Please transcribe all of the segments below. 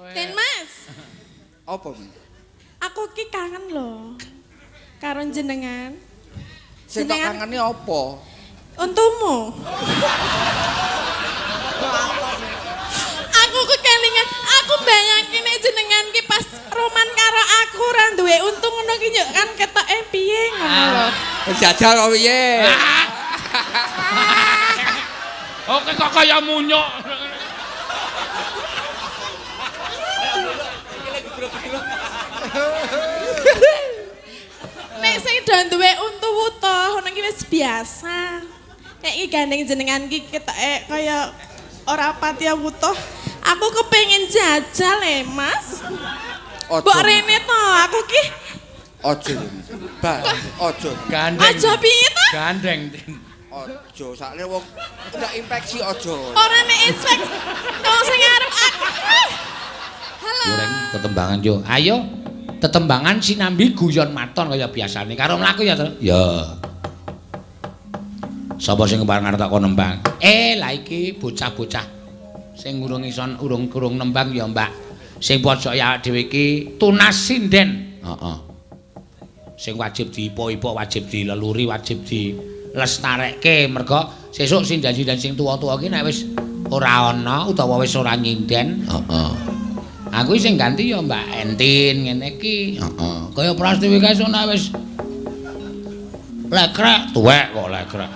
Den Mas. Apa kuwi? Aku ki kangen lho. Karo jenengan. Sing tak kangeni apa? Untumu. Aku ku kelingan, aku bayangke nek jenengan ki pas roman karo aku ora duwe untung ngono ki yo kan ketoke piye ngono lho. Jajal kok piye? Oke kok kaya munyuk. Nek sing do duwe untu wutuh ngono ki wis biasa. Nek iki gandeng jenengan ki ketoke kaya ora patiya wutuh. Aku kepengin jajal e, Mas. Mbok rene to, aku ki aja. Ba, aja. Gandeng. Aja piye to? Gandeng. Aja, sakne wong udah infeksi aja. Ora nek infeksi. Wong sing arep aku. Halo. Goreng tetembangan yo. Ayo tetembangan sinambi guyon maton kaya biasane. Karo mlaku ya, Tru? Ya. Sapa sing kepareng arep tak kon nembang? Lah iki bocah-bocah sing urung iso urung nembang ya, Mbak. Sing pojok awake dhewe iki tunas sinden. Heeh. Sing wajib diipo-ipo, wajib dileluri, wajib dilestarekke merga sesuk sinden-sinden sing tuwa-tuwa iki nek wis ora ana utawa wis ora nyinden. Heeh. Aku sing ganti ya Mbak Entin ngene iki. Heeh. Kaya Prastiwi kae nek wis lekrek tuwek kok lekrek.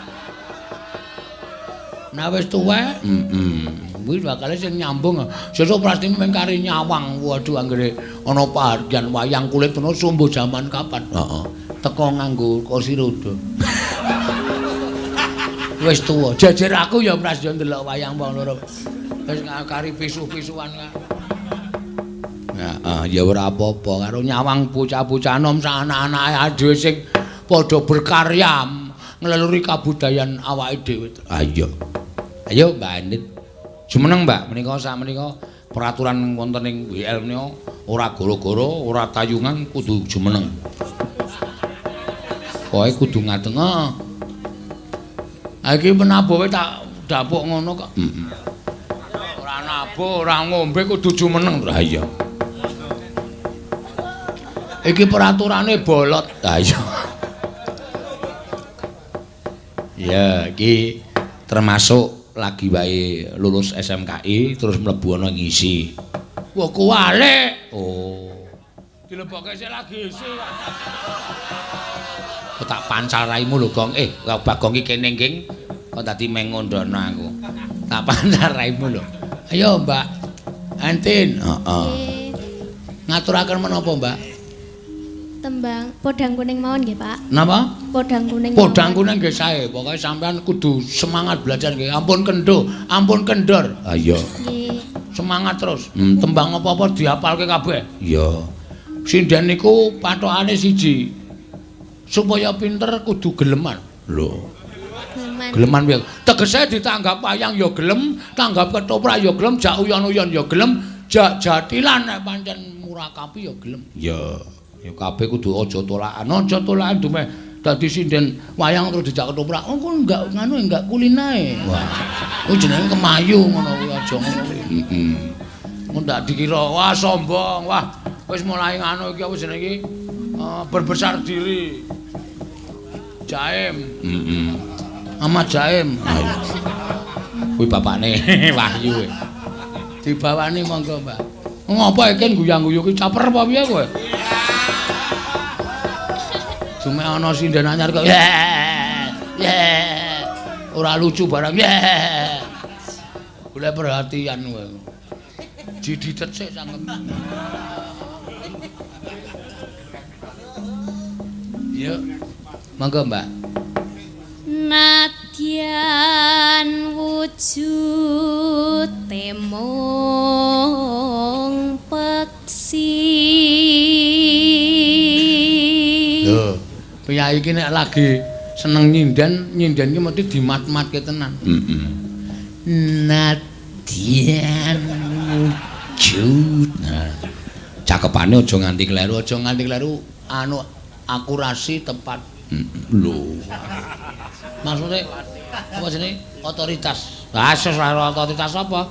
Nek wis tuwek, heeh. Kuwi bakale sing nyambung. Sesuk Prastiwi mung kari nyawang. Waduh anggere ana pahargyan wayang kulit ngono sumbo jaman kapan. Heeh. Teko nganggo kursi roda. Wis tuwa. Jejer aku ya Pras yo ndelok wayang wong loro. Wis kari pisu-pisuan. Heeh, ya ora apa-apa karo nyawang bocah-bocah nom sak anak-anake dhewe sing padha berkarya ngleluri kabudayan awake dhewe. Ayo. Ayo Mbak Andit. Jumeneng Mbak, menika sakmenika peraturan wonten ing WL menika ora goro-goro, ora tayungan kudu jumeneng. Pokoke kudu ngadeg. Heeh. Ha iki penabuhe tak dapuk ngono kok. Heeh. Ora nabuh, ora ngombe kudu jumeneng. Lah iya. Iki peraturane bolot. Lah iya. Ya, iki termasuk lagi wae lulus SMKI terus mlebu ana ngisi. Wah, kuwalik. Oh. Dilebokke sik lagi isi. Kok tak pancal raimu lho, Gong. Bagong iki kene ngging kok dadi mengondono aku. Tak pancal raimu lho. Ayo, Mbak. Entin. Heeh. Ngaturaken menapa, Mbak? Tembang podang kuning mawon nggih, Pak. Napa? Podang kuning. Podang kuning nggih sae. Pokoke sampean kudu semangat belajar nggih. Ampun kendho, ampun kendor. Ha iya. Nggih. Semangat terus. Tembang apa-apa diapalke kabeh. Iya. Sinden niku pathokane siji. Supaya pinter kudu geleman. Lho. Geleman. Geleman piye? Tegese ditanggap wayang ya gelem, tanggap ketoprak ya gelem, jak uyon-uyon ya gelem, jak jatilan nek pancen murakapi ya gelem. Iya. Ya kabeh kudu aja tolakan, aja tolakan dumeh dadi sinden wayang terus dijak ketoprak. Oh, kok enggak nganu enggak kulinae. Wah. Kuwi jenenge kemayu ngono kuwi aja ngono kuwi. Heeh. Engko ndak dikira wah sombong, wah wis mulai nganu iki apa jenenge iki? Berbesar diri. Jaim. Heeh. Ahmad Jaim. Kuwi bapakne Wahyu. Dibawani monggo, Mbak. Ngopo iki guyang-guyu ki caper apa piye kowe? Cuma ana sinden anyar kok. Ora lucu barang. Golek perhatian kowe. Diditet sik cangkem. Yuk. Monggo, Mbak. Nadyan wujud temung peksi. Lho, priyayi iki nek lagi seneng nyinden, nyinden ki mesti dimat-matke tenan. Heeh. Nadyan wujud. Nah, cakepane aja nganti kleru, aja nganti kleru anu akurasi tepat. Lho. Maksudnya apa jenenge? Otoritas. Lah ora otoritas apa?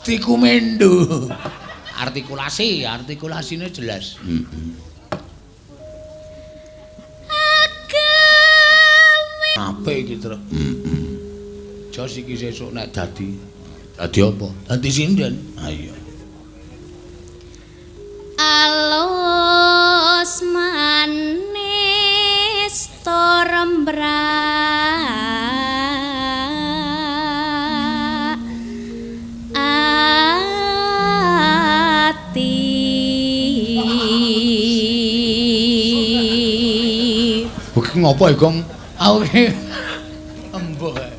Dikumendo. Artikulasi, artikulasine jelas. Heeh. Apik iki, Truk. Heeh. Jos iki sesuk nek dadi dadi apa? Dadi sinden. Ha iya. Alus manis torembrak ati. Iki ngopo iki, Gong? Aku iki embuh kae.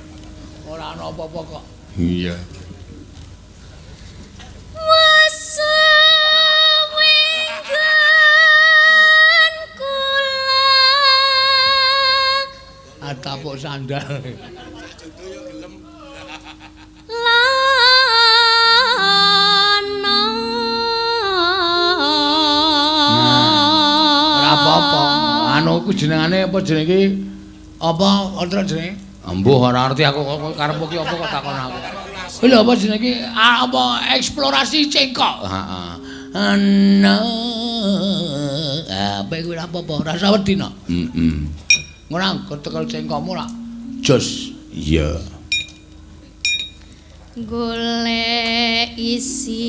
Ora ana apa-apa kok. Iya. Atapuk sandal. Lana. Ora apa-apa. Anu iku jenengane apa jenenge iki? Apa ora jenenge? Embuh ora ngerti aku karepku ki apa kok takon aku. Kuwi lho apa jenenge iki? Apa eksplorasi cengkok. Heeh. Ana. Apa kuwi ora apa-apa, ora usah wedi no. Heeh. Ora ketekel cengkokmu ora jos. Iya. Golek isi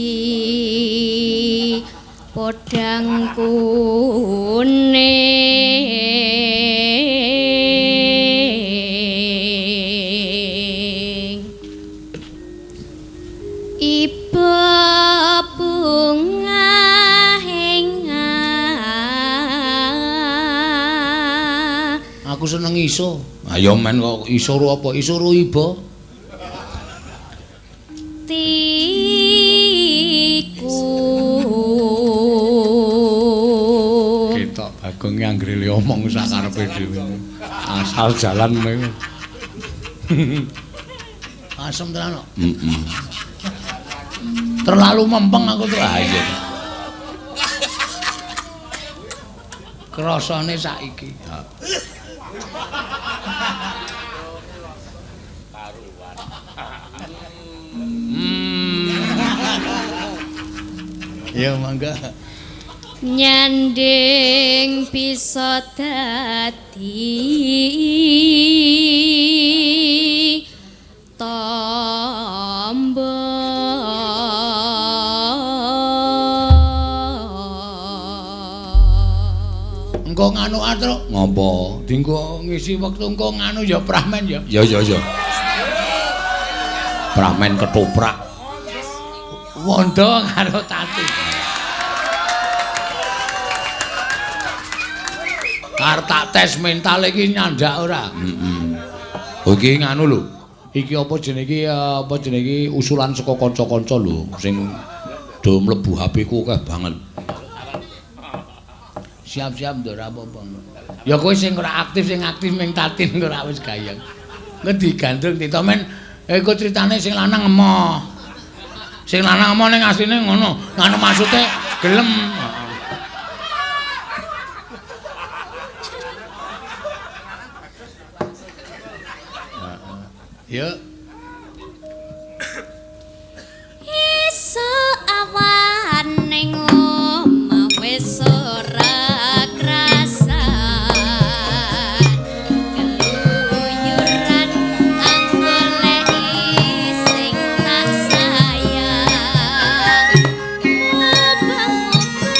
podang kuning. Iba bunga aku seneng iso. Ayo men kok iso ro apa? Iso ro iba. Tiku. Ketok Bagong anggere le omong sakarepe dhewe. Asal jalan kowe. Asem tenan kok. Heeh. Terlalu mempeng aku tuh. Ah iya. Krasane saiki. Ya mangga. Nyanding bisa dadi tombo. Engko nganu atruk ngopo? Dinggo ngisi wektu engko nganu ya pramen ya. Ya ya ya. Pramen ketoprak. Wondo karo Tati. Arep tak tes mental iki nyandak ora? Heeh. Iki nganu lho. Iki apa jenenge iki apa jenenge iki usulan saka kanca-kanca lho sing do mlebu HP ku akeh banget. Siap-siap nduk ora apa-apa. Ya kowe sing ora aktif sing aktif ming Tatin ora wis gayeng. Engko digandrung Tito men iku critane sing lanang emoh. Sing lanang emoh ning asline ngono. Ngono maksude gelem. Ya. Iso awan ning omah wis ora krasan. Keluyuran anggoleki sing tak sayang. Mubeng-mubeng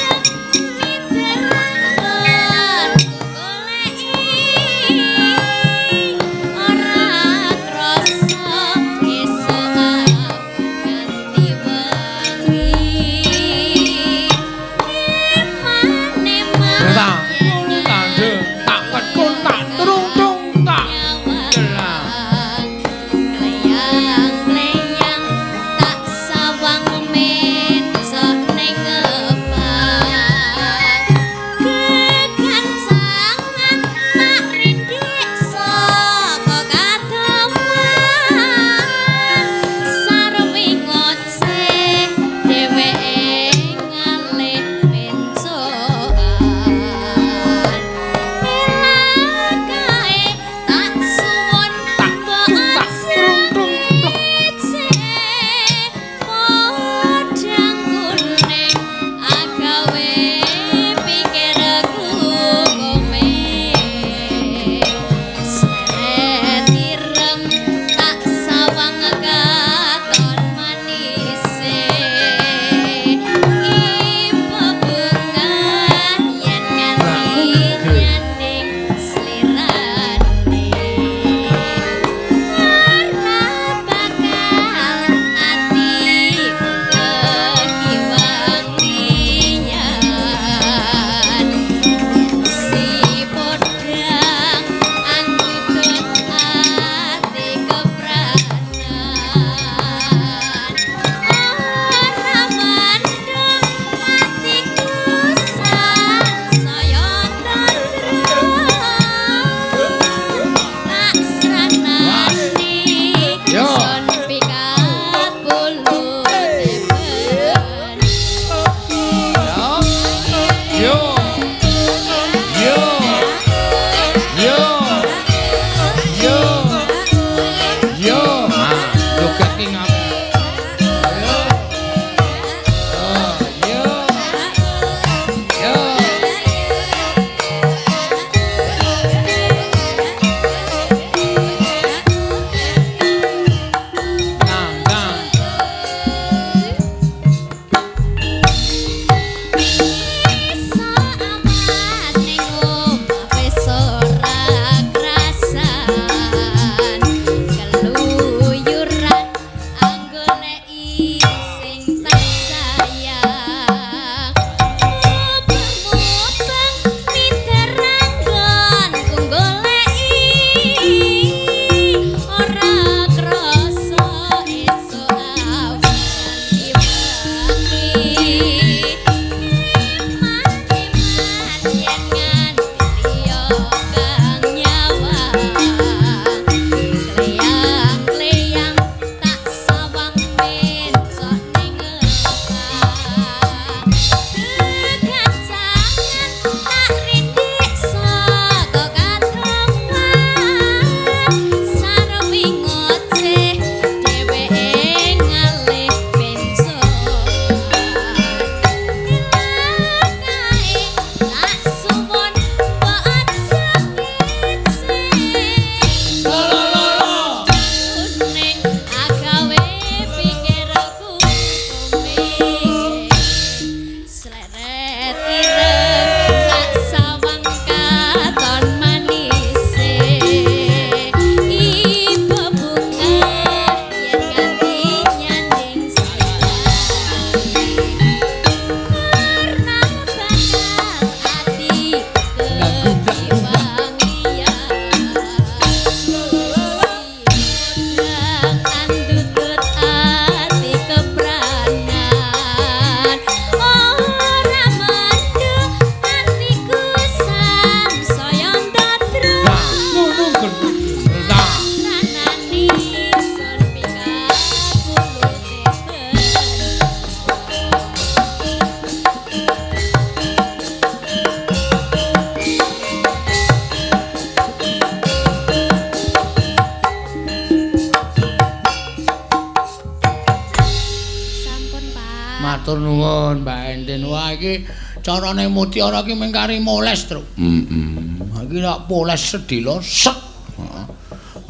Pak. Matur nuwun Mbak Entin. Wah iki carane mutiara iki mung kari moles, Truk. Heeh. Iki nek poles sedhela set.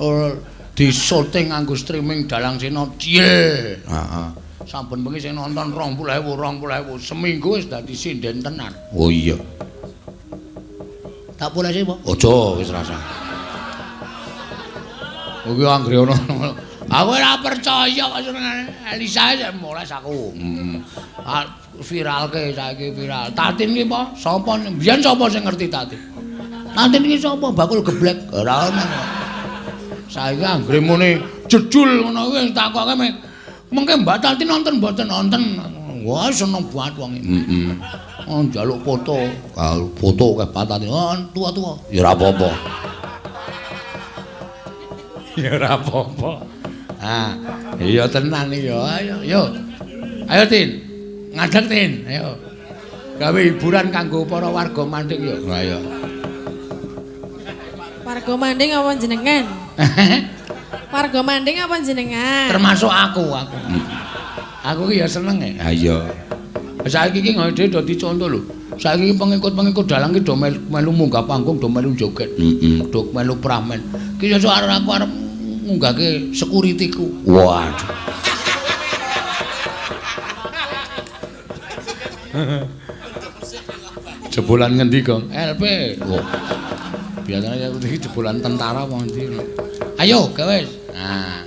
Heeh. Disoting nganggo streaming Dalang Sena ciel. Heeh. Saben bengi sing nonton 20.000, 20.000 seminggu wis dadi sinden tenan. Oh iya. Tak polese apa? Aja wis rasa. Kuwi anggere ono. Aku ora percaya kok senengane Elisa sik moles aku. Heeh. Viralke saiki viral. Tatin ki apa? Sapa mbiyen sapa sing ngerti Tatin? Tatin ki sapa? Bakul geblek. Ora ono. Saiki anggere muni jejul ngono kuwi takoke mengke Mbak Tatin nonton mboten nonton. Wah seneng banget wong iki. Heeh. Oh njaluk foto. Ah foto karo Mbak Tatin. Oh tua-tua. Ya ora apa-apa. Ya ora apa-apa. Ah, iya tenan iki ya. Ayo, yo. Ayo Tin. Ngadeg Tin, ayo. Gawe hiburan kanggo para warga Manding ya. Ayo. Warga Manding apa jenengan? Warga Manding apa jenengan? Termasuk aku, aku. Aku ki ya seneng e. Ha iya. Saiki iki ngene dhewe dadi conto lho. Saiki pengikut-pengikut dalang ki do melu munggah panggung, do melu joget. Heeh, do melu pramen. Ki sesuk arep aku arep ngunggahke sekuritiku. Waduh. Jebolan ngendi, Gong? LP. Oh. Biasanya aku iki jebolan tentara apa ngendi. Ayo, gawe. Nah.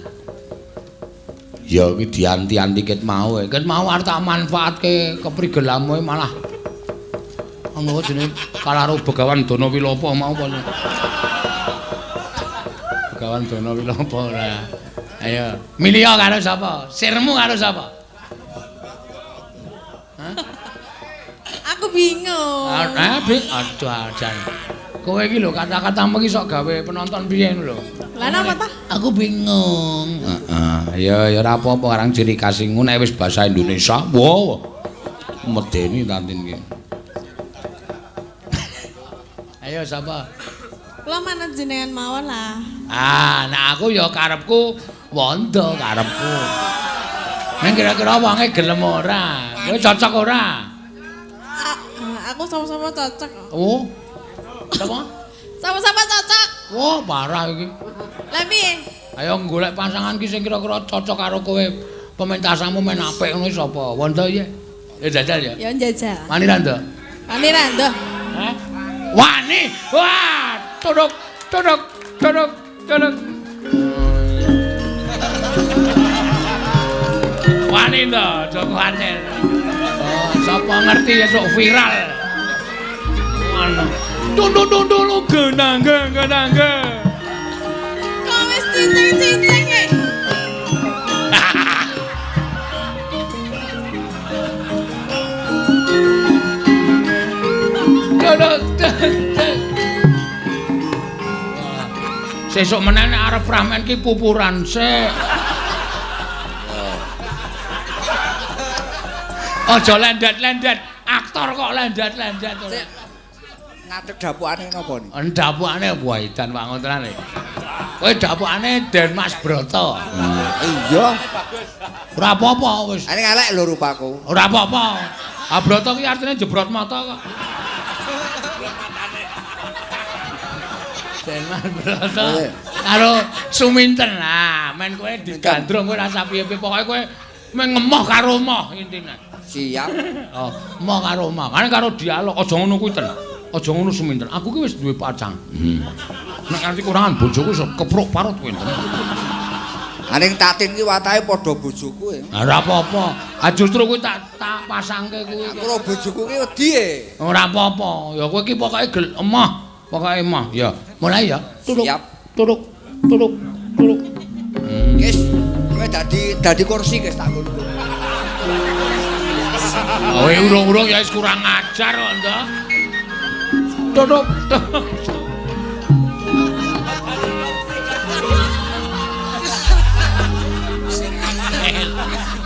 Ya iki dianti-anti ket mau. Ket mau arep tak manfaatke keprigelamu malah ono jenenge kalaro Begawan Dana Wilapa mau apa. Begawan Dana Wilapa ora. Ayo, milih karo sapa? Sirmu karo sapa? Hah? Aku bingung. Aduh, ajan. Kowe iki lho kata-katamu iki sok gawe penonton piye ngono lho. Lah napa ta? Aku bingung. Heeh. Ya ya ora apa-apa orang ciri khas ngono nek wis bahasa Indonesia. Wow. Medeni Tatin iki. Ayo sapa? Kula manut jenengan mawon lah. Ah, nah aku ya karepku wondo karepku. Ning kira-kira wonge gelem ora? Kowe cocok ora? Aku sama-sama cocok. Oh. Sapa? Sama-sama cocok. Wah, parah iki. Lah piye? Ayo golek pasangan ki sing kira-kira cocok karo kowe. Pementasanmu men apik ngono sapa? Wondo piye? Ya jajal ya. Ya jajal. Wani ra, Nduk? Wani ra, Nduk? Hah? Wani. Wah, tuduk, tuduk, tuduk, tuduk. Wani Nduk, aja kuwatir. Oh, sapa ngerti esuk viral. Ngono. Tunduk tunduk lu genangge genangge. Kok wis cicing-cicing e. Sesuk meneh nek arep ramen ki pupuran sik. Aja lendet-lendet, aktor kok lendet-lendet. Ngadeg dapukane napa niki? Dapukane wah edan wangun tenan e. Kowe dapukane Den Mas Broto. Iya. Ora apa-apa wis. Ane ngelek lho rupaku. Ora apa-apa. Ah Broto ki artine jebrot mata kok. Den Mas Broto karo Suminten. Nah, men kowe digandrung kowe rasa piye-piye pokoke kowe mengemoh karo moh intine. Siap. Oh, moh karo moh. Kan karo dialog aja ngono kuwi ten. Aja ngono Suminten. Aku ki wis duwe pacang. Nek nganti kurangan bojoku iso kepruk parut kuwi enten. Aning Tatin ki watake padha bojoku e. Ora apa-apa. Ah justru kuwi tak pasangke kuwi. Aku ro bojoku ki wedi e. Ora apa-apa. Ya kowe ki pokoke emoh, pokoke emoh. Ya, mulai ya. Turuk. Siap. Turuk, turuk, turuk. Wis, kowe dadi kursi wis tak ngono. Kowe urung-urung ya wis kurang ajar kok, Nduk. Tutup.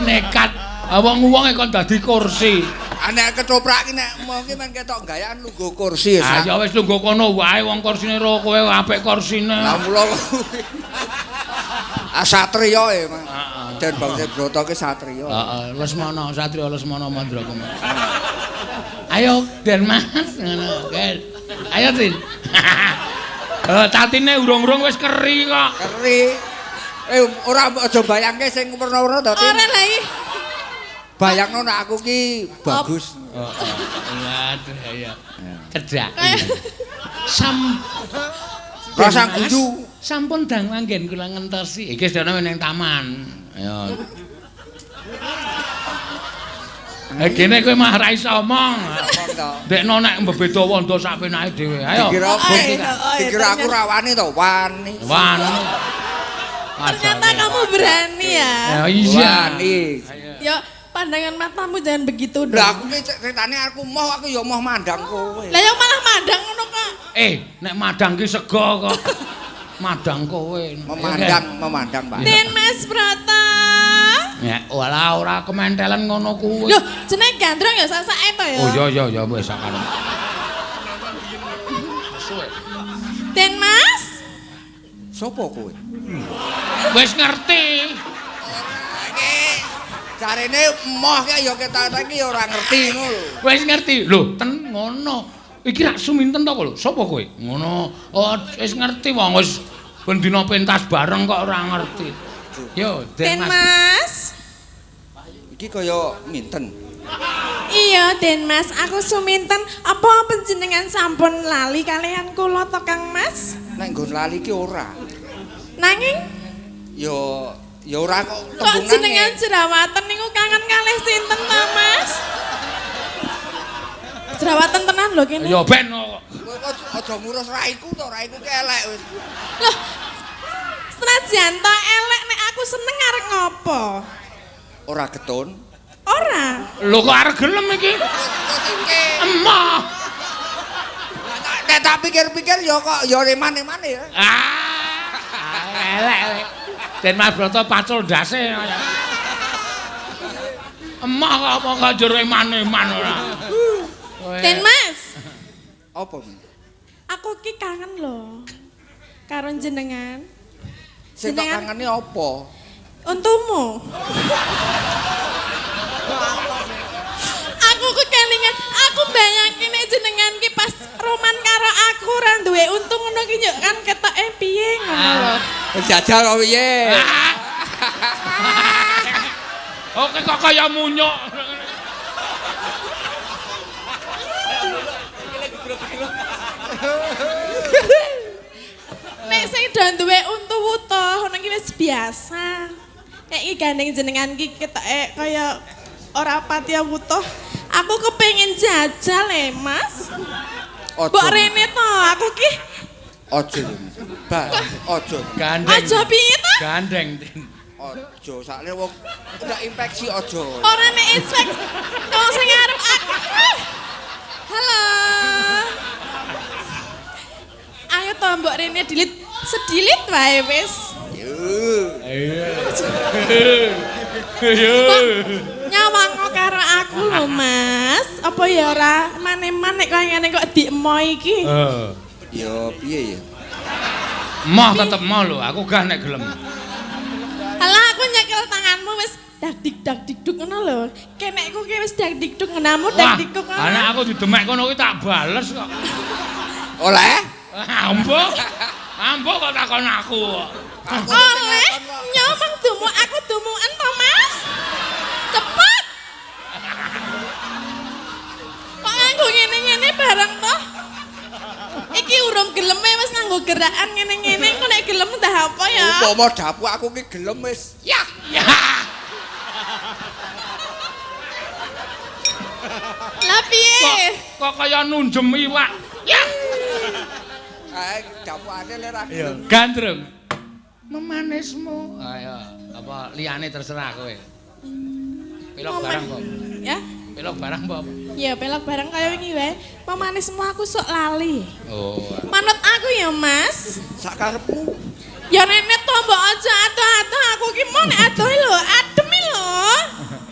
Nekat wong-wong kon dadi kursi. Nek ketoprak ki nek mong ki men ketok gayan lungguh kursi ya. Ah ya wis lungguh kono wae wong kursine ro kowe apik kursine. Lah mula kuwi. Ah satriya e, Mas. Heeh. Den Bangsa Broto ki satriya. Heeh, Lesmana, satriya Lesmana Mandraguna. Ayo Den Mas ngono. Ayo Tin. Tatine urung-urung wis keri kok. Keri. Ora aja bayangke sing werna-werna to, Tin. Ora lha iki. Bayangno nek aku ki bagus. Heeh. Aduh ya. Cedhak. Sam rasa guyu. Sampun dang manggen kula ngentosi. Iki sedana ning taman. Ayo. Gene kowe mah ra iso omong. Ndekno nek mbebeda wondo sak penake dhewe. Ayo. Dikira aku ra wani to, wani. Wani. Ternyata kamu berani ya. Iya. Wani. Ya, pandangan matamu jangan begitu dong. Lah aku ki ceritane aku moh, aku ya moh mandang kowe. Lah ya malah mandang ngono kok. Nek madang ki sego kok. Madang kowe. Memandang, memandang, Pak. Den Mas Broto. Ya, walah ora kementelen ngono kuwi. Loh, jenenge gandrung ya sak-sake to ya. Oh iya iya ya wis sakarep. Den Mas. Sopo kowe? Wis ngerti. Ora iki carene emoh ki ya ketok iki ya ora ngerti ngono lho. Wis ngerti. Lho, ten ngono. Iki rak suminten to lho. Sopo kowe? Ngono. Oh, wis ngerti wong wis ben dina pentas bareng kok ora ngerti. Yo, Den Mas. Iki kaya minten. Iya, Den Mas, aku suminten. Apa panjenengan sampun lali kalian kula to, Kang Mas? Nek nggon lali ki ora. Nanging ya ya ora kok tembungane. Kok jenengan jerawatan niku kangen kalih sinten ta, Mas? Jerawatan tenan lho kene. Ya ben kok. Kowe aja ngurus raiku to, raiku ki elek wis. Loh. Senajan ta elek nek aku seneng arek ngopo? Ora getun. Ora. Lho kok arek gelem iki? Emoh. Nek tak pikir-pikir ya kok ya eman-emane ya. Ah, elek elek. Den Mas Broto pacul ndase. Emoh kok apa kok njur eman-eman ora. Den Mas. Apa? Aku ki kangen lho karo jenengan. Sing tak kangeni apa? Untumu. Aku kelingan, aku bayangke nek jenengan ki pas roman karo aku ora duwe untung ngono ki yo kan ketoke piye ngono lho. Jajal kok piye? Oke kok kaya munyuk. Nek sing do duwe untu wutuh ngono ki wis biasa. Nek iki gandeng jenengan ki ketoke kaya ora patiya wutuh. Aku kepengin jajal e, Mas. Mbok rene to, aku ki aja. Ba, aja. Gandeng. Aja piye to? Gandeng, Tin. Aja, sakne wong udah infeksi aja. Ora nek infeksi. Wong sing arep aku. Halo. Ayo to mbok rene dilit sedilit wae wis. Yo. Yo. Nyawango karo aku lho, Mas. Apa ya ora maneman nek kaya ngene kok diemo iki? Heeh. Ya piye ya? Emoh tetep emoh lho, aku gah nek gelem. Alah aku nyekel tanganmu wis dak dik dak dikduk ngono lho. Kenekku ki wis dak dikduk ngenamu dak dikduk ngono. Anak aku didemek kono kuwi tak bales kok. Oleh? Ambo. Ambo kok takon aku kok. Oleh, nyomong dumu aku dumuken to, Mas. Cepet. Kok nganggo ngene-ngene bareng toh? Iki urung geleme wis nganggo gerakan ngene-ngene, engko nek gelem dah apa ya? Upama dapuk aku ki gelem wis. Ya. Ya. Lah piye? Kok kaya nunjem iwak. Ya. Kae dapukane le ra gelem. Gandrung. Memanismu. Ayo, apa liyane terserah kowe. Pelok barang kok. Ya. Pelok barang apa? Ya, pelok barang kaya wingi wae. Memanismu aku sok lali. Oh. Manut aku ya, Mas. Sak karepmu. Ya rene to mbok aja atuh-atuh aku ki mau nek adoh lho, adem lho.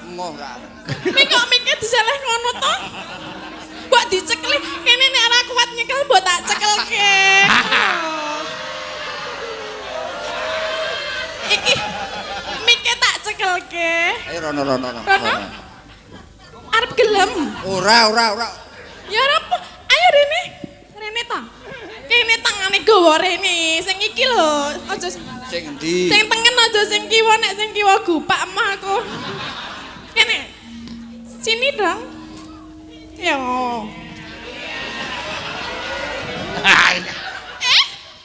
Emoh ra. Mik kok mike diseleh ngono to? Mbok dicekli kene nek ora kuat nyekel mbok tak cekelke. Iki mike tak cekelke. Ayo rono rono rono. Rono? Arep gelem. Ora ora ora. Ya ora apa. Ayo rene. Rene ta. Kene tangane gawa rene. Sing iki lho, aja sing endi? Sing tengen aja sing kiwa, nek sing kiwa gupak mah aku. Kene. Sini dong. Ya.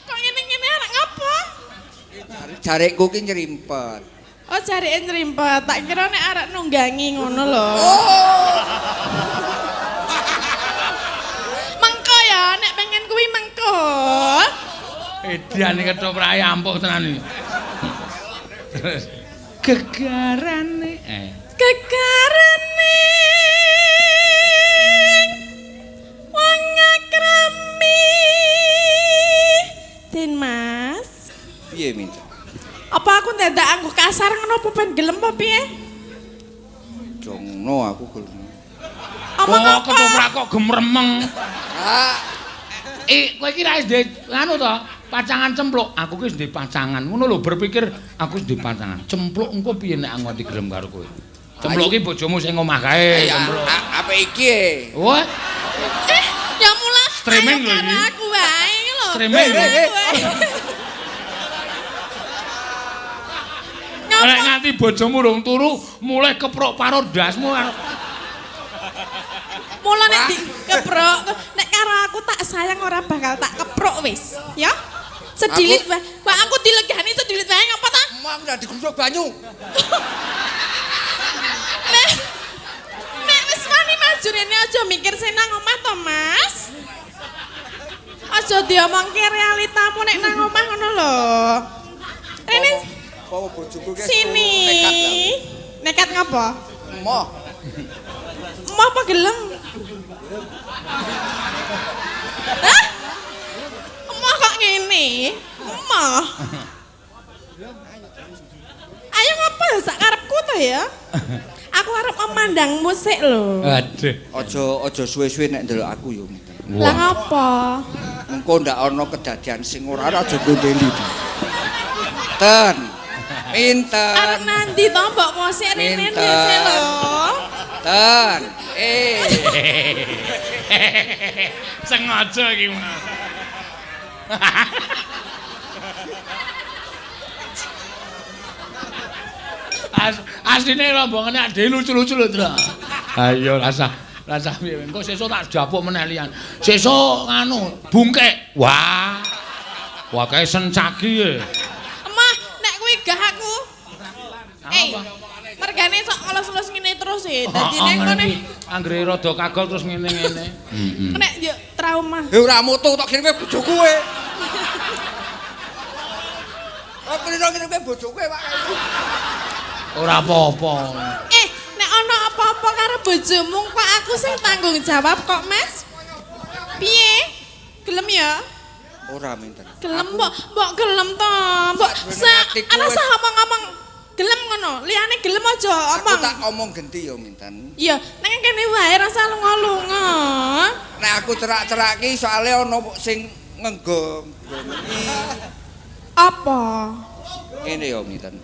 Kok ngene-ngene arek ngapa? Jarikku ki nyerimpet. Oh, jarike nyerimpet. Tak kira nek arek nunggangi ngono lho. Oh. Mengko ya, nek pengen kuwi mengko. Edan ketoprake ampuh tenan iki. Terus gegarane gegarane wong akrami. Den Mas. Piye minta? Apa aku ndadak anggo kasar ngono apa ben gelem apa piye? Jongno aku gelem. Omong apa? Ketoprak kok gemremeng. Ah. Kowe iki ra wis ndek anu to, pacangan cempluk. Aku ki wis ndek pacangan. Ngono lho berpikir aku wis ndek pacangan. Cempluk engko piye nek aku nganti gelem karo kowe? Cempluk ki bojomu sing omah kae, cempluk. Apa iki? Wah. Ya mula streaming lho iki. Aku wae lho. Streaming lho. Nek nganti bojomu rung turu, mulai keprok parut ndasmu. Mula nek dikeprok, nek karo aku tak sayang ora bakal tak keprok wis, ya. Sedilit wae. Wah, aku dilegani sedilit wae ngapa ta? Mau aku ndak digrusuk banyu. Nek nek wis wani maju rene aja mikir sing nang omah to, Mas. Aja diomongke realitamu nek nang omah ngono lho. Rene apa bojoku ki sini. Nekat. Nekat ngapa? Emoh. Emoh apa gelem? Hah? Emoh kok ngene? Emoh. Ayo ngapa ya sak karepku to ya? Aku arep memandangmu sik lho. Aduh. Aja aja suwe-suwe nek ndelok aku yo. Lah ngapa? Mengko ndak ana kedadian sing ora aja gondeli. Ten. Pinten. Arep nanti to mbok mosik rene dhisik lho. Ten. Sengaja iki. Asline rombongane ade lucu-lucu lho, Tru. Ayo rasah rasah piye engko sesuk tak japuk meneh liyan. Sesuk nganu bungkek. Wah. Wah kae sencaki e. Emah nek kuwi gah aku. Mergane sok ngelus-elus ngene terus e. Dadine engko nek anggere rada kagol terus ngene-ngene. Heeh. Nek yo trauma. Eh ora mutu tok kirime bojoku e. Aku kirime bojoku e, Pak. Ora apa-apa. Nek ana apa-apa karo bojomu kok aku sing tanggung jawab kok, Mas. Piye? Gelem ya? Ora minten. Gelem mbok, mbok gelem to. Mbok ana sah omong-omong gelem ngono. Liyane gelem aja omong. Aku tak omong genti ya minten. Iya, nek kene wae rasa lunga-lunga. Nek aku cerak-cerak ki soalé ana sing ngenggo iki. Apa? Ngene ya minten.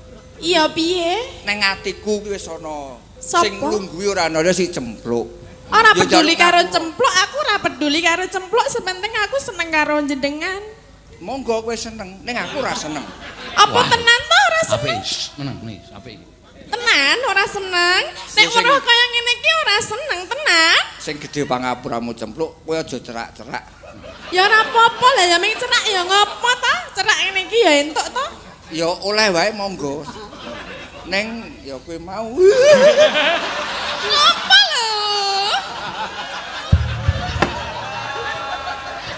Iya piye? Neng atiku ki wis ana sing nglungguhi ora ana si cempluk. Ora peduli karo cempluk, aku ora peduli karo cempluk, sepenting aku seneng karo jenengan. Monggo kowe seneng, ning aku ora seneng. Apa tenan to ora seneng? Apik, meneng nih, apik iki. Tenan ora seneng. Nek weruh kaya ngene iki ora seneng tenan. Sing gedhe pangapuramu cempluk, kowe aja cerak-cerak. Ya ora apa-apa lah ya ming cerak ya ngopo ta? Cerak ngene iki ya entuk to. Ya oleh wae monggo. Neng ya kowe mau. Ngopo lho?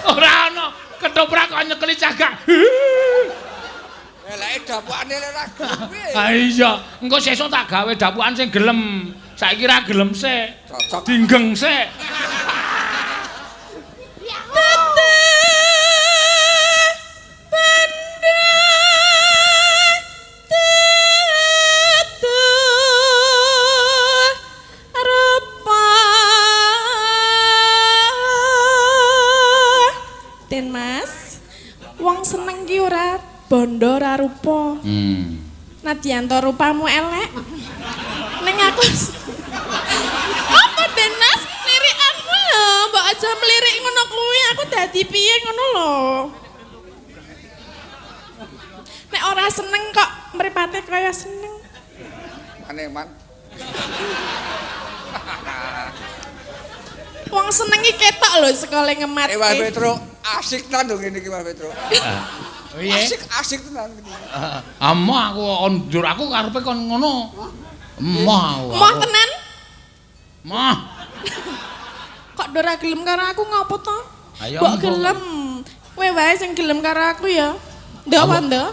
Ora ana ketoprak kok nyekeli cagak. Eleke dapukane ora gelem piye. Ha iya, engko sesuk tak gawe dapukan sing gelem. Saiki ra gelem sik. Cocok. Dinggeng sik. Den Mas, wong seneng ki ora bondo ora rupa. Nadyan to rupamu elek. Aku apa Den Mas? Lirikanmu lho, mbok aja melirik ngono kuwi, aku dadi piye ngono lho. Nek ora seneng kok mripate kaya seneng. Maneman. Wong seneng iki ketok lho sekole ngematke. Mas Petro, asik tenan lho ngene iki Mas Petro. Piye? Asik tenan iki. Amoh aku njur aku karepe kon ngono. Emoh aku. Emoh tenan? Emoh. Kok ora gelem karo aku ngopo to? Mbok gelem. Kowe wae sing gelem karo aku ya. Ndok apa ndok?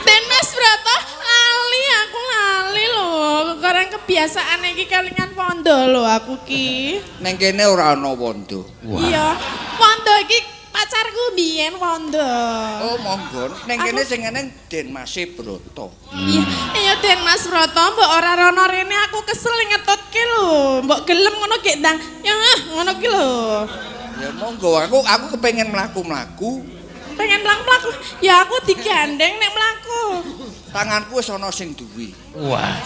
Den Mas Broto lali aku lali lho. Karang kebiasaan iki kelingan wondo lho aku ki. Neng kene ora ana wondo. Iya, wondo iki pacarku mbiyen wondo. Oh monggo. Neng kene sing eneng Den Mas Broto. Iya, iya Den Mas Broto mbok ora rono rene aku kesel ngetutke lho. Mbok gelem ngono gek ndang. Ya ngono ki lho. Ya monggo aku kepengin mlaku-mlaku. Pengen mlaku-mlaku. Ya aku digandeng nek mlaku. Tanganku wis ana sing duwe. Wah.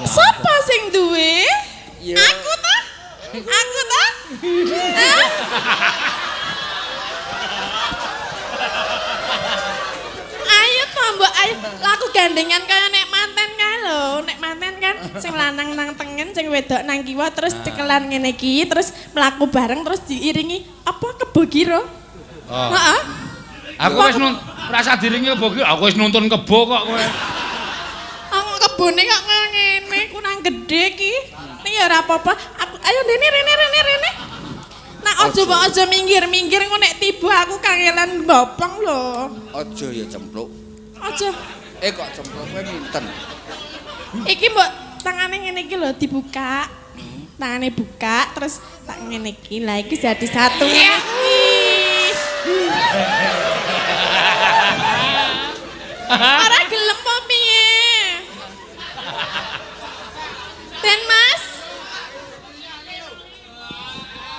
Sapa sing duwe? Ya. Aku ta? Aku ta? Hah? Ayo to mbok ayo. Lah aku gandengan kaya nek manten kae lho. Nek manten kan sing lanang nang tengen, sing wedok nang kiwa terus cekelan ngene iki, terus mlaku bareng terus diiringi apa kebo giro. Oh. Heeh. Aku wis rasa diringi kebo ki, aku wis nuntun kebo kok kowe. Aku kebone kok ngene, kurang gede ki. Ning ya ora apa-apa. Aku ayo rene rene rene rene. Nah aja mbok aja minggir-minggir engko nek tiba aku kangelan mbopong lho. Aja ya cempluk. Aja. Kok cempluk kowe minten. Iki mbok tangane ngene iki lho dibuka. Tangane buka terus tak ngene iki. Lah iki jadi satu ngene iki. Ora gelem apa piye? Den Mas.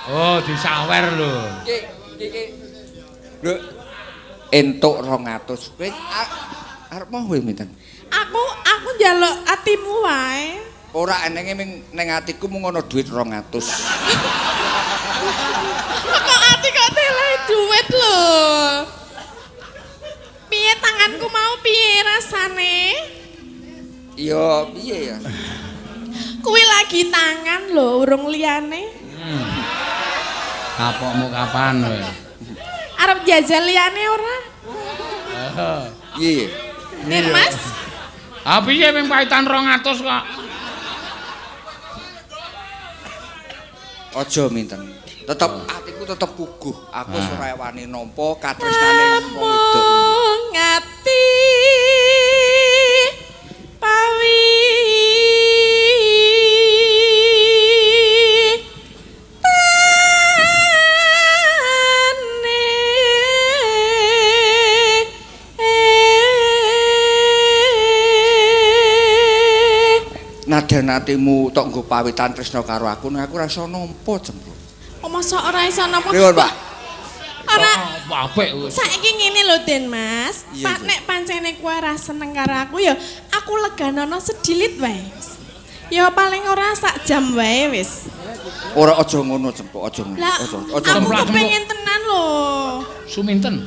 Oh, disawer lho. Iki iki. Lho entuk 200. Kowe arep mau kowe minten? Aku njaluk atimu wae. Ora enenge ming ning atiku mung ana dhuwit 200. Kok ati kok tele duit lho. Piye tanganku mau piye rasane? Iya, piye ya? Kuwi lagi tangan lho, urung liyane. Kapokmu kapan kowe? Arep jajal liyane ora? Piye? Nen Mas. Ah piye ming paitan 200 kok. Aja minten. Tetep atiku tetep puguh. Aku wis ora wani nampa katresnane wong wedok. Ngati pawi tane Nadan atimu tok nggo pawitan tresna karo aku, nek aku ora iso nampa cempluk. Oh, mosok ora iso nampa? Pripun, Pak? Ora apik kowe. Saiki ngene lho Den Mas, Pak nek pancene kowe ora seneng karo aku ya aku leganono sedilit wae. Ya paling ora sak jam wae wis. Ora aja ngono cempluk, aja ngono. Aja. Aku kepengin tenan lho. Suminten.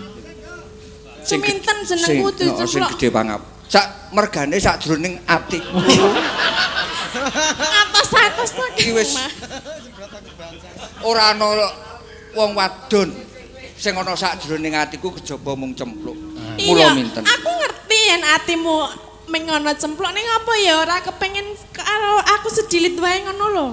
Suminten jenengku cempluk. Sing gedhe pangap. Sak mergane sakjroning atiku. Atos-atos to iki wis. Ora ana wong wadon sing ana sakjroning atiku kejaba mung cempluk. Mula minten. Aku ngerti yen atimu ming ana cempluk ning apa ya ora kepengin karo aku sedilit wae ngono lho.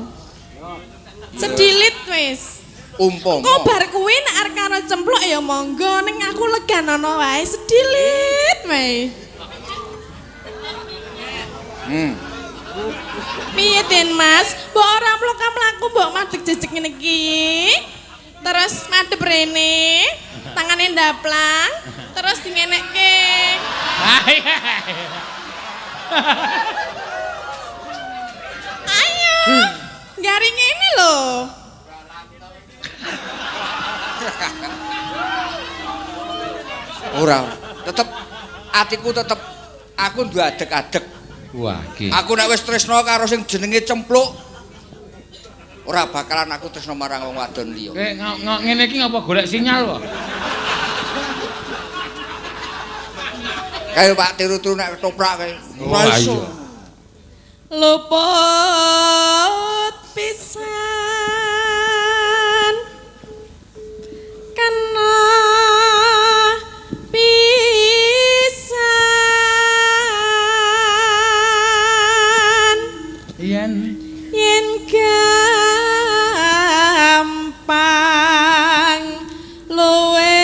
Sedilit wis. Umpama. Engko bar kuwi nek arep karo cempluk ya monggo ning aku leganono wae sedilit wae. Piye Den Mas? Mbok ora mlaku-mlaku mbok madeg jejeg ngene iki. Terus madhep rene, tangane ndaplang, terus dingenekke. Ayo, garing ngene lho. Ora, tetep atiku tetep aku duwe adeg-adeg. Wah, iki. Aku nek wis tresna karo sing jenenge Cempluk, ora bakalan aku tresna marang wong wadon liya. Ngene iki ngapa golek sinyal kok? Kae Pak tiru-tiru nek ketoprak kae. Ora iso. Luput pisan kena pisan yen yen gampang luwih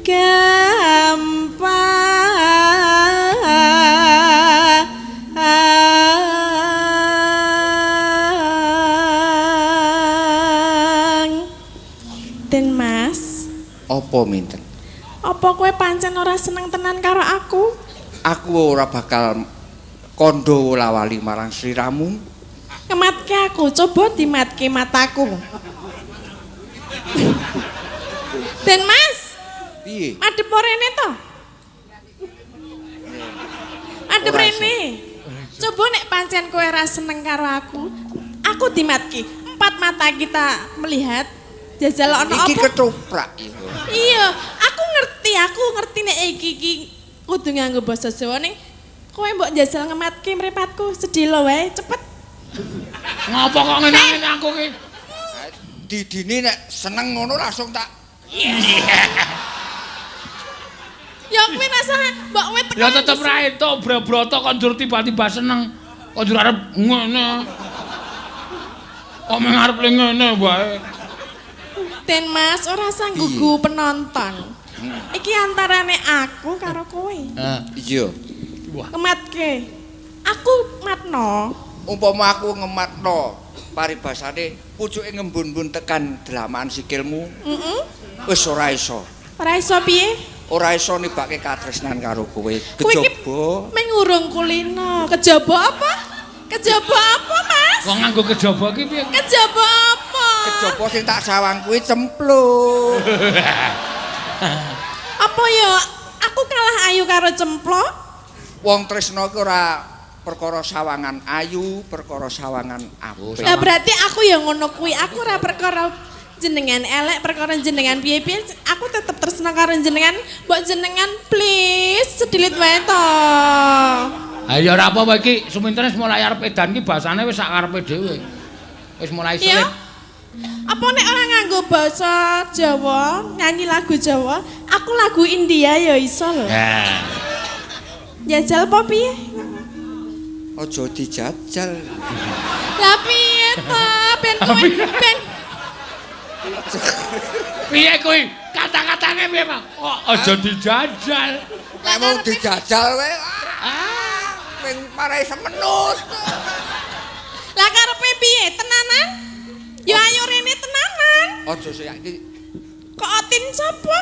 gampang. Den Mas, apa minten? Apa kowe pancen ora seneng tenan karo aku? Aku ora bakal kandha lawali marang sliramu. Kematke aku, coba dimatke mataku. Den Mas, piye? Madhep rene to? Madhep rene. Coba nek pancen kowe ora seneng karo aku, aku dimatke. Empat mata kita melihat. Jajal ono apa? Iki ketoprak iku. Iya, aku ngerti nek iki iki kudu nganggo basa Jawa ning kowe mbok jajal ngematke mripatku sedhela wae cepet. Ngopo kok ngene-ngene aku ki? Didine nek seneng ngono langsung tak. Ya kuwi rasane mbok kowe tekan. Ya tetep ra entuk bro-broto kok njur tiba-tiba seneng. Kok njur arep ngene. Kok mung arep ngene wae. Den Mas, ora sanggugu penonton. Iki antarane aku karo kowe. Iya. Kematke. Aku matno. Umpama aku ngematno paribasane pucuke ngembun-mbun tekan dlamaan sikilmu. Heeh. Wis ora iso. Ora iso piye? Ora iso nibake katresnan karo kowe. Kejaba mengurung kulino. Kejaba apa? Kejaba apa, Mas? Wong nganggo kejaba ki piye? Kejaba apa? Kejaba sing tak sawang kuwi cempluk. Apa ya? Aku kalah ayu karo cempluk? Wong tresna ki ora perkara sawangan ayu, perkara sawangan apik. Lah berarti aku ya ngono kuwi. Aku ora perkara jenengan elek, perkara jenengan piye-piye, aku tetep tresna karo jenengan. Mbok jenengan please sedilit wae to. Ayo ora apa-apa iki, sumintene wis mulai arep edan iki basane wis sak karepe dhewe. Wis mulai sulit. Apa nek ora nganggo basa Jawa, nyanyi lagu Jawa, aku lagu India ya iso lho. Ya. Jajal apa piye? Aja dijajal. Lah piye to? Ben kowe ben piye kuwi? Kata-katane piye, Pak? Kok aja dijajal. Nek mau dijajal wae. Ah, ping marai semenut. Lah karepe piye? Tenanan? Ya ayo rene tenanan. Aja saiki. Kok otin sapa?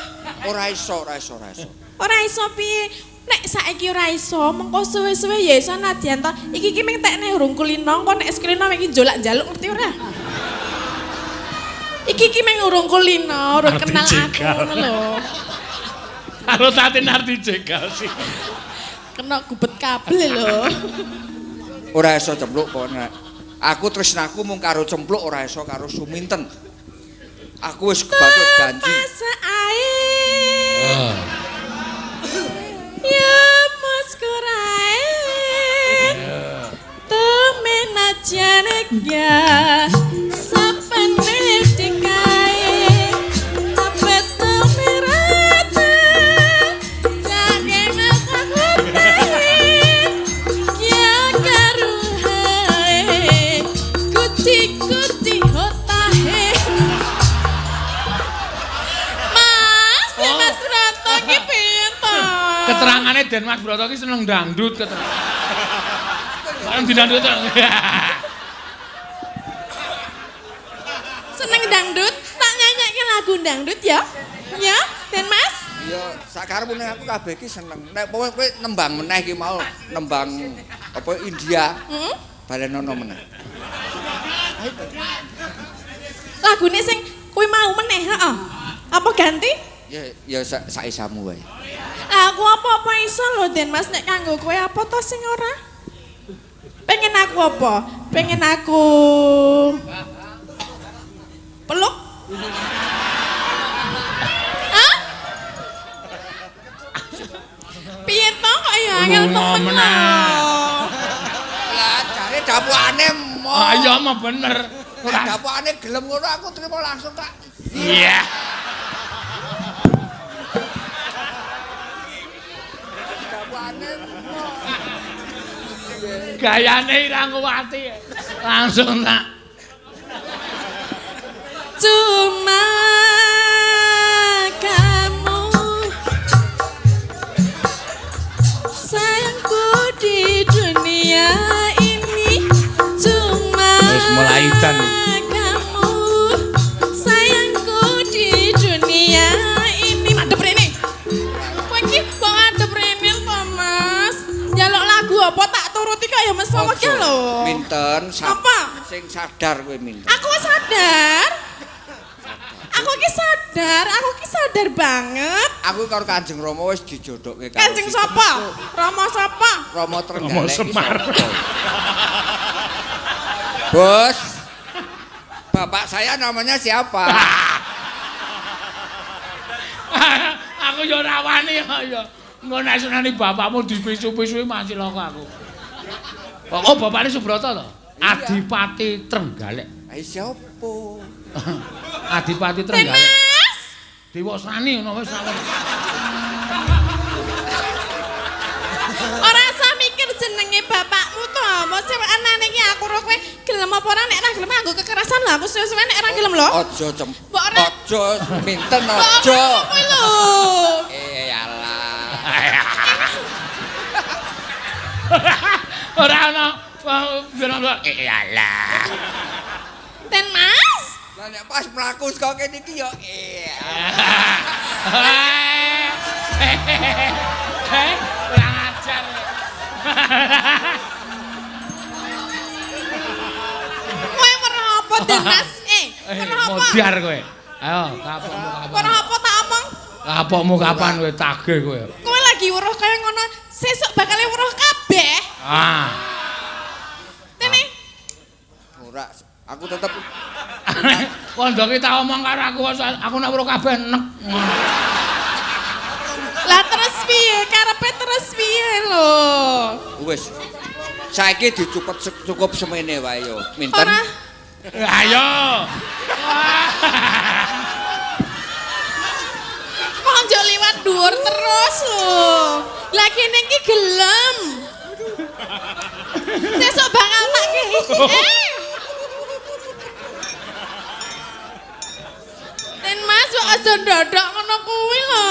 Ora iso, ora iso, ora iso. Ora iso piye? Nek saiki ora iso, mengko suwe-suwe ya iso nadyan to. Iki ki ming tekne urung kulino, engko nek kulino iki njolak-njaluk ngerti ora? Iki ki ming urung kulino, urung kenal aku ngono lho. Halo Tatin arti jegal sih. Kena gubet kabel lho. Ora iso cempluk kok nek. Aku tresnaku mung karo cempluk ora iso karo Suminten. Aku wis kebacut janji. Ya Mas Kurae. Temen ajane ya. Sapane dikae. Apet merata. Jangan aku ya karuhae. Kuci-kuci hotahe. Mas, oh. Mas Broto ki piye to? Keterangane Den Mas Broto ki seneng dangdut keterangan. Seneng dangdut. Seneng dangdut, tak nyanyikke lagu dangdut ya. Ya, Den Mas. Ya, sakarepmu nek aku kabeh iki seneng. Nek kowe nembang meneh iki mau nembang apa India. Heeh. Balenono meneh. Lagune sing kuwi mau meneh, heeh. Apa ganti? Ya ya sak isamu wae. Aku apa-apa iso lho Den Mas nek kanggo kowe apa to sing ora? Pengen aku apa? Pengen aku peluk? Hah? Piye to kok ya angel temen lho. Lah jare dapukane mo. Ah iya mah bener. Nek dapukane gelem ngono aku trimo langsung tak. Iya. Dapukane mo. Gayane Irangwati langsung tak. Cuma kamu sayangku di dunia ini, cuma wis mulai dan kamu sayangku di dunia ini. Madhep rene. Kowe iki kok madhep rene to, Mas? Njaluk lagu apa tak turuti kok ya mesmo wegah lho. Minten apa? Sing sadar kowe minten. Aku sadar. Aku ki sadar, aku ki sadar banget. Aku karo Kanjeng Rama wis dijodohke karo Kanjeng sapa? Rama sapa? Rama Trenggalek. Rama Semar. Bos. Bapak saya namanya siapa? Aku yo ora wani ya. Engko nek senani bapakmu dipisu-pisui masih loko aku. Oh, bapakne Subrata to? Adipati Trenggalek. Ha siapa? Adipati Trenggalek. Mas. Dewasrani ngono wis ora. Ora usah mikir jenenge bapakmu to. Mosok anane iki aku ro kowe gelem apa ora nek ora gelem anggo kekerasan lho aku suwe-suwe nek ora gelem lho. Aja cem. Aja minten aja. Kowe lho. Eh alah. Ora ono eh alah. Ten Mas. Lah nek pas mlaku saka kene iki ya eh. Kurang ajar. Kowe weruh apa Den Mas? Weruh apa? Modiar kowe. Ayo, kapokmu kapan? Weruh apa tak omong? Kapokmu kapan kowe tagih kowe. Kowe lagi weruh kaya ngono, sesuk bakal weruh kabeh. Ah. Tene. Ora, aku tetep Kondoke tak omong karo aku, aku nek weruh kabeh nek. Lah terus piye? Karepe terus piye lho? Wis. Saiki dicupet cukup semene wae yo. Minten. Ora. Ayo. Kok njuk liwat dhuwur terus lho. Lah kene iki gelem. Sesuk bakal tak kei. Den Mas kok aja ndodok ngono kuwi lho.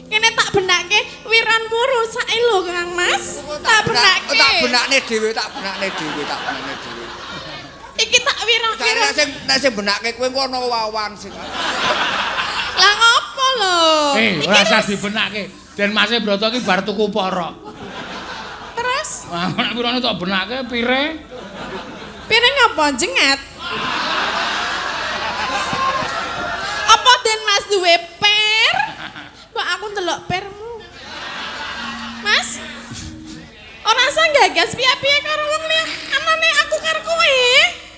Kene tak benake wiranmu rusake lho Kang Mas. Tak benake. Tak benakne dhewe, tak benakne dhewe, tak benakne dhewe. Iki tak wirang-wirang. Nek sing benake kowe engko ana wawan sing. Lah ngopo lho? Ora usah dibenake. Den Mase Brata iki bar tuku porok. Terus? Nek wirane tak benake pire? Pire ngapa jengat? Apa Den Mas duwe per? Mbok aku ndelok permu. Mas. Ora usah gagas piye-piye karo wong liya. Anane aku karo kowe.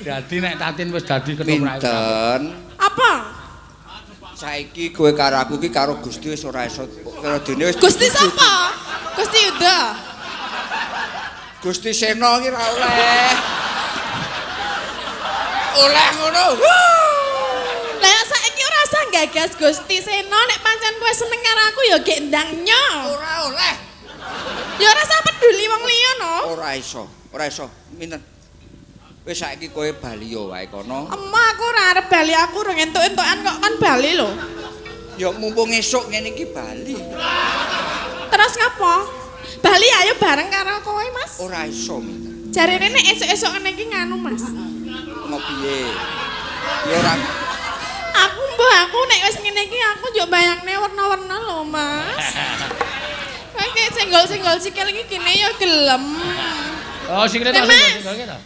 Dadi nek Tatin wis dadi ketoprak. Pinten? Apa? Saiki kowe karo aku iki karo Gusti wis ora iso karo dene wis. Gusti sapa? Gusti Yuda. Gusti Sena iki ora oleh. Oleh ngono. Lah saiki ora usah gagas Gusti Sena nek pancen kowe seneng karo aku ya gek ndang nyo. Ora oleh. Ya ora usah peduli wong liya no. Ora iso, ora iso. Minten. Wis saiki kowe bali yo wae kono. Emoh aku ora arep bali, aku urung entuk-entukan kok kon bali lho. Ya mumpung esuk ngene iki bali. Terus ngapa? Bali ayo bareng karo kowe, Mas. Ora iso, Minten. Jarene nek esuk-esuk ngene iki nganu, Mas. Mau piye? Ya ora. Aku mbuh aku nek wis ngene iki aku njuk bayangne werna-werna lho, Mas. Kayak senggol-senggol sikil iki kene ya gelem. Oh, sikile ta senggol-senggol iki ta?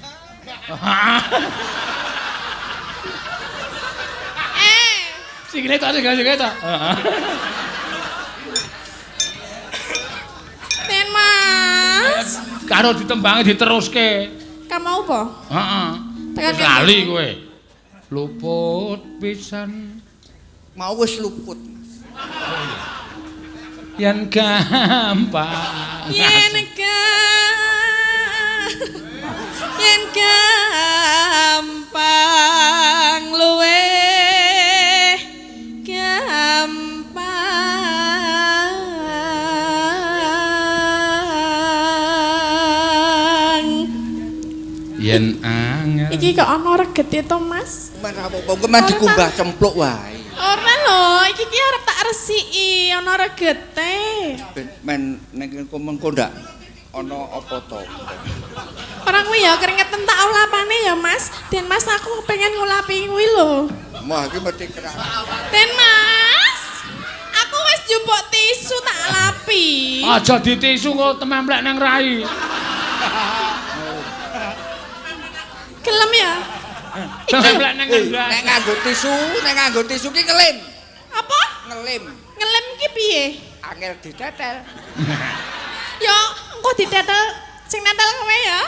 Sikile tok sikile tok. Heeh. Ten Mas. Karo ditembangi diteruske. Kamu apa? Heeh. Tekan lali kowe. Luput pisan. Mau wis luput. Yen gampang. Yen yen gampang luweh gampang. Yen angel. Iki kok ana regete to, Mas? Men ra apa-apa, engko men dikumbah cempluk wae. Ora lho, iki ki arep tak resiki, ana regete. Men ning mengko ndak ana apa to. Ora kuwi ya keringetan tak ulapane ya, Mas. Den Mas aku pengen ngulapi kuwi lho. Wah, iki mesti kerak. Den Mas, aku wis njupuk tisu tak lapi. Aja ditisu kok tememplek nang rai. Gelem ya? Tememplek nang ngendas. Nek nganggo tisu, nek nganggo tisu ki ngelim. Apa? Ngelim. Ngelim ki piye? Angel ditetel. Ya, engko ditetel sing nentel kowe ya.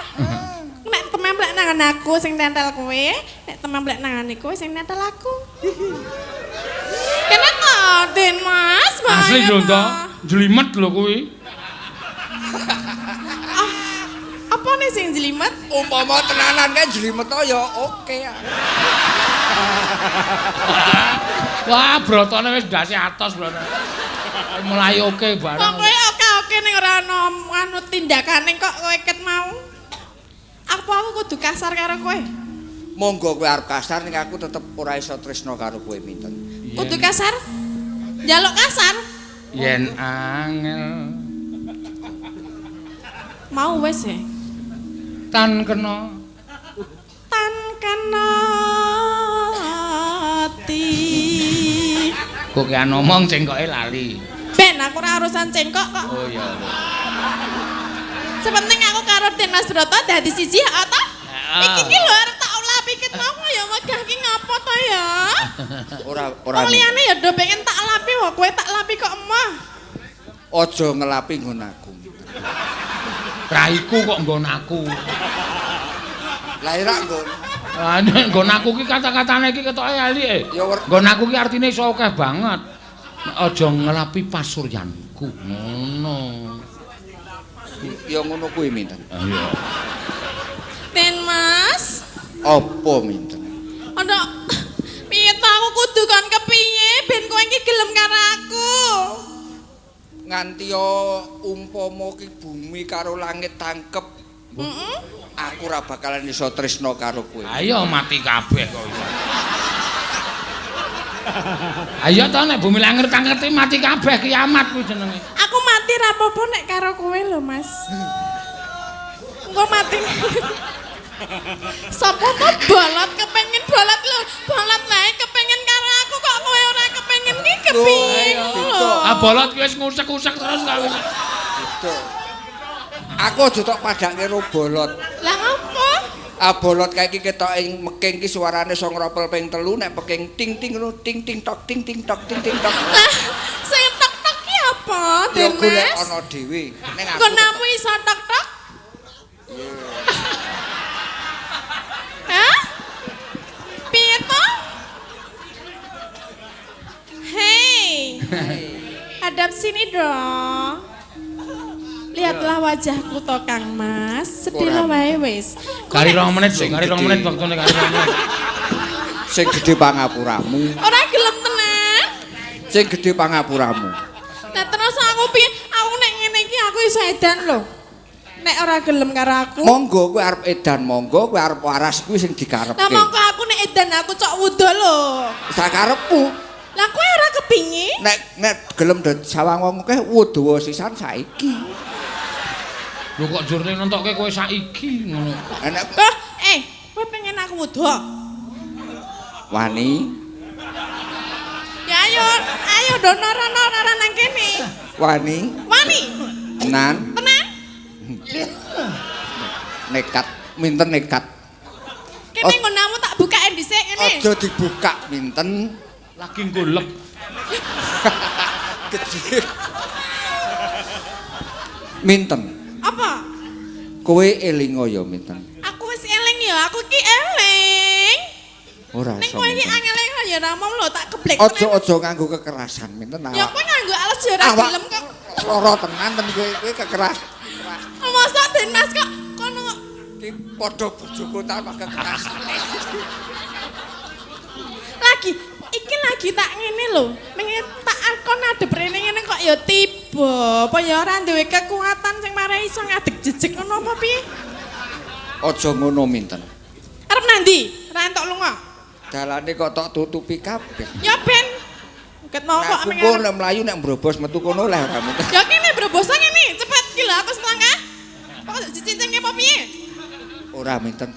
Nek tememplek nang aku sing nentel kowe, nek tememplek nang kowe sing nentel aku. Kenapa, Den Mas? Asli lho to, jlimet lho kuwi. Ah, apa nih sing jlimet? Umpama tenanan kan jlimet to ya oke. Wah, brotone wis ndase atos brotone. Mulai oke bareng. Pokoke oke-oke ning ora ana anu tindakane kok kowe ket mau. Apa aku kudu kasar karo kowe? Monggo kowe arep kasar ning aku tetep ora iso tresno karo kowe minten. Kudu kasar? Njaluk kasar? Yen angel. Mau wis e. Tan kena. Tan kena ati. Kok kaya ngomong cengkoke lali. Ben aku ora urusan cengkok kok. Oh iya. Sepenting aku karo Den Mas Broto dadi siji ya ta? Iki ki lho arep tak ulapi ket mau ya megah ki ngopo to ya? Ora ora. Wong liyane ya do pengen tak lapi wae kowe tak lapi kok emoh. Aja ngelapi nggon aku. Raiku kok nggon aku. Lah ora nggon. Lah nek nggon aku ki kata-katane iki ketoke elike. Nggon aku ki artine iso akeh banget. Aja ngelapi pasuryanku ngono. Ya ngono kuwi minten. Iya. Den Mas. Apa minten? Ana piye to aku kudu kon kepiye ben kowe iki gelem karo aku? Nganti yo umpama ki bumi karo langit tangkep. Heeh. Aku ora bakalan iso tresno karo kowe. Ayo mati kabeh kok iso. Ayo to nek bumi langit tangkep mati kabeh kiamat kuwi jenenge. Aku mati ra apa-apa nek karo kowe lho, Mas. Engko mati. Sopo to bolot kepengin bolot lho, bolot wae kepengin karo aku kok kowe ora kepengin ki kepiye lho. Ah bolot ki wis ngusek-usek terus kok wis. Aku aja tok padake karo bolot. Lah ngopo? Ah bolot kae iki ketok ing meking ki suarane iso ngropel ping 3 nek peking ting ting ngono ting ting tok ting ting tok ting ting tok. Lah sing tok tok ki apa, Den Mas? Ya golek ana dhewe. Ning aku. Konamu iso tok tok? Hah? Piye to? Hei. Hadap sini dong. Lihatlah wajahku to Kang Mas. Sedih wae wis. Kari 2 menit lho, kari 2 menit waktune kari 2 menit. Sing gedhe pangapuramu. Ora gelem tenan. Sing gedhe pangapuramu. Lah terus aku piye? Aku nek ngene iki aku iso edan lho. Nek ora gelem karo aku. Monggo kowe arep edan monggo, kowe arep waras kuwi sing dikarepke. Lah monggo aku nek edan aku cok wuda lho. Sakarepmu. Lah kowe ora kepingin? Nek nek gelem dadi sawang wong akeh wuda sisan saiki. Lho kok jurne nentokke kowe saiki ngono. Nek kowe pengen aku wuda? Wani. Ya ayo, ayo dono rono ora nang kene. Wani. Wani. Tenan. Tenan. Nekat, minten nekat. Kene nggonamu tak bukaen dhisik ngene. Aja dibuka minten. Lagi golek. Gede. Minten. Apa? Kowe elinga ya Minten. Aku wis eling ya, aku ki eling. Ora Ning iso. kowe iki angel ya ora mom lho tak geblek. Aja-aja nganggo kekerasan Minten. Ya kowe nganggo alas ya ora gelem kok. Lara tenan ten kowe kekeras. Mosok Den Mas kok kono ki padha bojoku tanpa kekerasan. Lagi iki lagi tak ngene lho. Menge tak akon adep rene ngene kok ya tiba. Apa ya ora duwe kekuatan sing marai iso ngadeg jejeg ngono apa piye? Aja ngono Minten. Arep nandi? Ora entuk lunga. Dalane kok tok tutupi kabeh. Ya ben. Ket mau kok menge. Aku nek mlayu nek mbrobos metu kono leh ora mungkin. Ya kene mbrobosan ngene, cepet iki lho aku selangkah. Kok dicincinge apa piye? Ora Minten.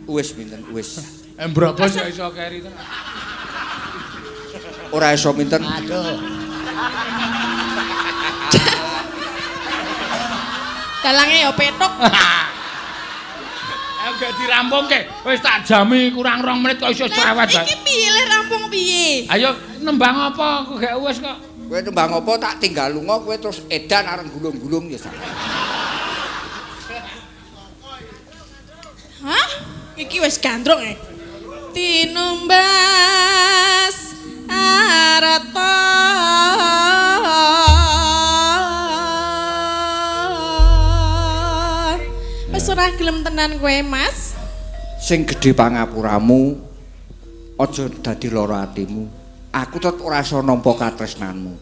Wis Minten, wis. Mbrobos ya iso keri tenan. Ora iso Minten. Aduh. Dalange ya petuk. Ayo gak dirampungke. Wis tak jami kurang 2 menit kok iso cerewet bae. Iki piye le rampung piye? Ayo nembang apa aku gak wis kok. Kowe nembang apa tak tinggal lunga kowe terus edan areng gulung-gulung ya sak. Hah? Iki wis gandrung e. Tinumbas arta. Wis ora gelem tenan kowe, Mas. Sing gedhe pangapuramu aja dadi lara atimu. Aku tetep ora iso nampa katresnanmu.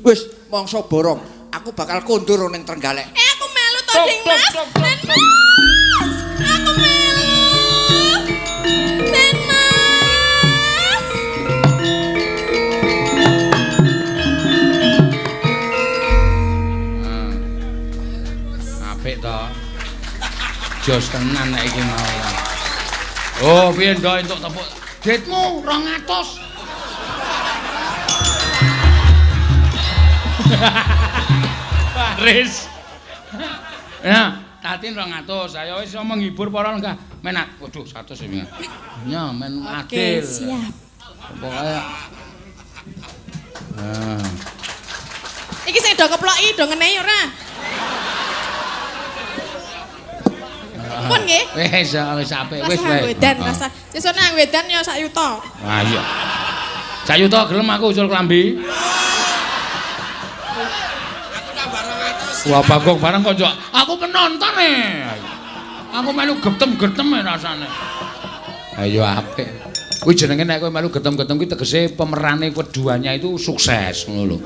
Wis mangsa borong, aku bakal kondur ning Trenggalek. Aku melu to, Ding Mas. Den Mas. Aku melu. Den Mas. Apik to. Jos tenan nek iki mau. Oh, piye ndok entuk tepuk. Ditmu 200. Baris. Ya, Tatin 200. Ayo wis menghibur para lenggah. Men waduh 100 iki. Ya, men adil. Oke, siap. Pokoke. Nah. Iki sing do keploki do ngenehi ora? Pun nggih. Wis wis apik wis wae. Wedan rasa. Sesuk nang wedan ya sak yuta. Wah iya. Sak yuta gelem aku usul klambi. Aku tambah 200. Wah Bagong bareng kok aku penonton e. Aku melu getem-getem e rasane. Ayo apik. Kuwi jenenge nek kowe melu getem-getem kuwi tegese pemerane keduanya itu sukses ngono lho.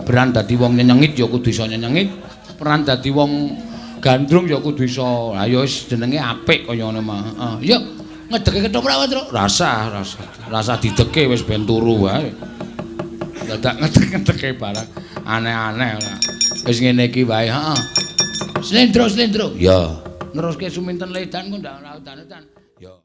Peran dadi wong nyenyengit ya kudu iso nyenyengit, peran dadi wong gandrung ya kudu iso. Ha ya wis jenenge apik kaya ngono mah. Heeh. Yo ngedeke ketoprak wae, Truk. Rasah, rasah. Rasah dideke wis ben turu wae. Dadak ngedek-ngedeke barang aneh-aneh ora. Wis ngene iki wae, heeh. Slendro, slendro. Ya, neruske Suminten Ledan kok ndak ora udan-udan. Ya.